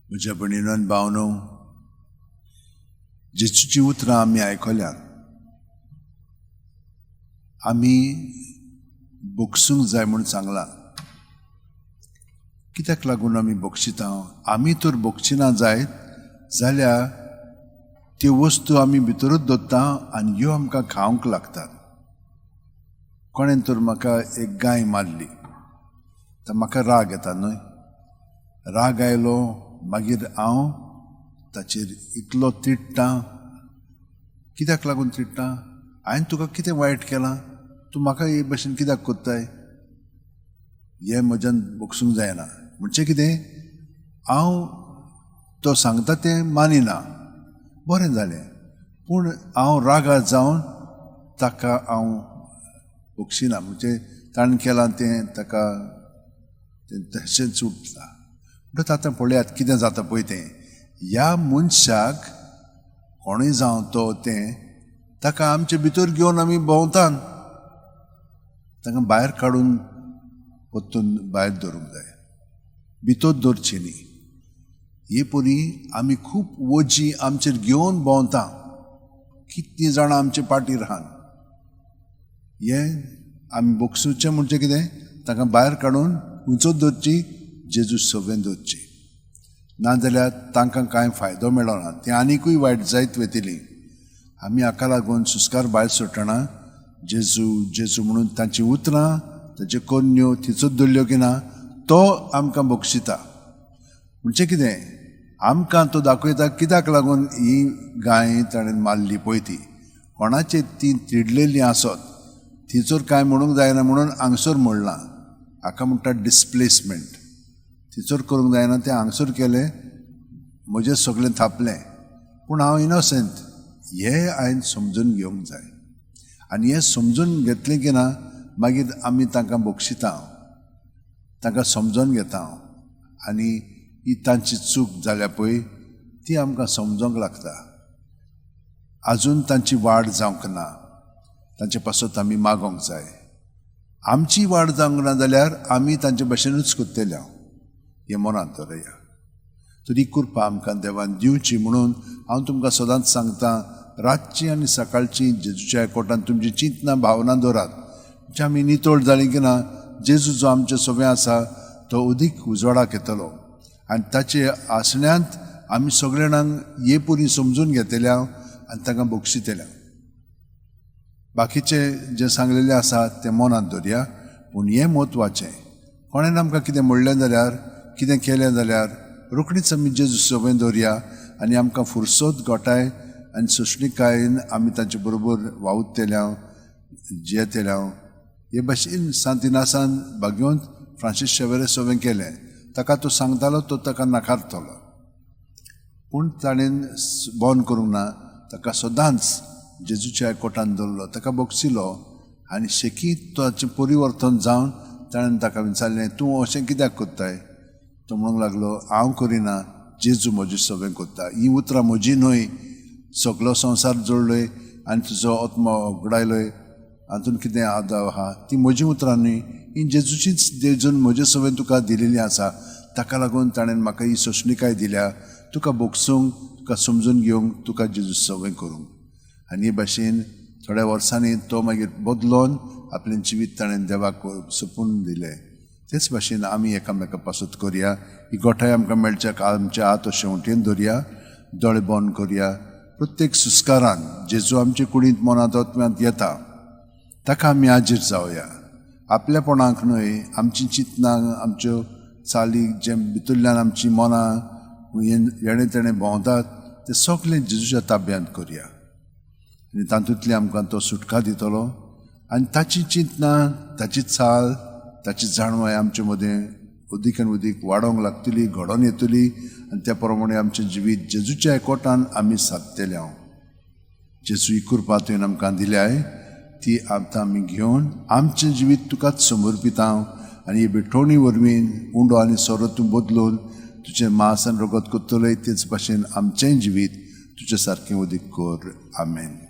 म्हज्या भयणीन भावनो, जेजूची उतरां आमी आयकल्यांत, आमी बोगसूंक जाय म्हूण सांगलां. कित्याक लागून आमी बक्षिता? आमी तर बक्षिना जायत जाल्यार त्यो वस्तू आमी भितरूच दवरता आनी ह्यो आमकां खावंक लागतात. कोणें तर म्हाका एक गाय मारली तर म्हाका राग येता न्हय. राग आयलो मागीर हांव ताचेर इतलो तिडटा. कित्याक लागून तिडटा? हांवें तुका कितें वायट केलां? तूं म्हाका हे भशेन कित्याक करताय? हें म्हज्यान बगसूंक जायना. म्हणजे कितें, हांव तो सांगता तें मानिना. बरें जालें, पूण हांव रागार जावन ताका हांव बक्षिना. म्हणजे ताणें केलां तें ताका तें तशेंच उरता. म्हणटकच आतां पळयात कितें जाता पळय तें. ह्या मनशाक कोणूय जावं तो तें ताका आमचे भितर घेवन आमी भोंवतात. तांकां भायर काडून परतून भायर दवरूंक जाय, भितर दवरची न्ही. हे परी आमी खूब वजी आमचेर घेवन भोंवता. कितलीं जाणां आमचे पाटीर आहात. हें आमी बगसुचें म्हणजे कितें, तांकां भायर काडून उंचोच दवरची, जेजू सवें दवरची. नाजाल्यार तांकां कांय फायदो मेळना, तें आनिकूय वायट जायत वतली. आमी हाका लागून सुस्कार भायर सोडटना जेजू जेजू म्हणून तांची उतरां, तांच्यो कोन्यो थिंचूच दवरल्यो की ना, तो आमकां बक्षिता. म्हणजे कितें, आमकां तो दाखयता कित्याक लागून ही गाय ताणें मारली पळय ती. कोणाचे ती तिडलेली आसत, थिंचर कांय म्हणूंक जायना म्हणून हांगसर म्हणलां. हाका म्हणटा डिस्प्लेसमेंट. थिंचर करूंक जायना तें हांगसर केलें, म्हजें सगळें थापलें, पूण हांव इनोसंट. हें हांवें समजून घेवंक जाय. आनी हें समजून घेतलें की ना मागीर आमी तांकां बक्षिता, तांकां समजून घेता आनी ही तांची चूक जाल्या पळय ती आमकां समजोंक लागता. आजून तांची वाड जावंक ना, तांचे पासत आमी मागोंक जाय. आमची वाड जावंक ना जाल्यार आमी तांचे भशेनूच करतले, हें मनांत दवरया. तरी कृपा आमकां देवान दिवची म्हणून हांव तुमकां सदांच सांगता, रातची आनी सकाळची जेजूच्या एकवटान तुमची चिंतना भावना दवरात. म्हणजे आमी नितळ जालीं की ना, जेजू जो आमचे सवें आसा तो अदीक उजवाडाक येतलो आनी ताचे आसण्यांत आमी सगळे जाणांक हे पुरी समजून घेतल्या आनी तांकां बक्षितल्या. बाकीचे जें सांगलेलें आसा तें मनांत दवरया, पूण हें म्हत्वाचें. कोणें आमकां कितें म्हणलें जाल्यार, कितें केलें जाल्यार रोखडीच आमी जेजू सवें दवरया आनी आमकां फुरसत गोठाय आनी सोंसणीकायेन आमी तांचे बरोबर वावुरतल्या, जियेतल्या. हे भशेन सांतिनासान भाग्योंत फ्रांसीस शेवेरे सवें केलें. ताका तो सांगतालो तो ताका नाकारतलो, पूण ताणें बंद करूंक ना. ताका सदांच जेजूच्या एकवटान दवरलो, ताका बक्षिलो आनी शेकीत ताचें परिवर्तन जावन ताणें ताका विचारलें, तूं अशें कित्याक करताय? तो म्हणूंक लागलो, हांव करिना, जेजू म्हजें सवें करता. हीं उतरां म्हजी न्हय, सगलो संवसार जोडलोय आनी तुजो आत्मो उगडायलोय, हातून कितें आदाव आहा ती म्हजी उतरां न्हय, ही जेजूचीच जेजून म्हजे सवें तुका दिलेली आसा. ताका लागून ताणें म्हाका ही सोंसणीकाय दिल्या, तुका बगसूंक, तुका समजून घेवंक, तुका जेजू सवें करूंक. आनी हे भाशेन थोड्या वर्सांनी तो मागीर बदलोन आपलें जिवीत ताणें देवाक सोंपून दिलें. तेच भाशेन आमी एकामेका पासत करया. ही गोठाय आमकां मेळच्याक आमचे हात शेंवटेन दवरया, दोळे बंद करया. प्रत्येक सुस्कारान जेजू आमचे कुडींत मनांत आत्म्यांत येता ताका आमी हाजीर जावया. आपल्यापणाक न्हय, आमची चिंतनां, आमच्यो चाली, जे भितरल्यान आमची मनां येणें तेणें भोंवतात ते सगळें जेजूच्या ताब्यांत करया आनी तातूंतली आमकां तो सुटका दितलो. आनी ताची चिंतनां, ताची चाल, ताची जाणवाय आमचे मदें अदीक आनी अदीक वाडोवंक लागतली, घडोवन येतली आनी त्या प्रमाणे आमचें जिवीत जेजूच्या एकवटान आमी सादतले. हांव जेजू ही कृपा तुवें आमकां दिल्याय ती आतां आमी घेवन आमचें जिवीत तुकाच समर्पिता. आनी ही भेटवणी वरवीं उंडो आनी सोरो तूं बदलून तुजें मांस आनी रगत करतलोय, तेच भाशेन आमचेंय जिवीत तुजे सारकें अदीक कर. आमेन.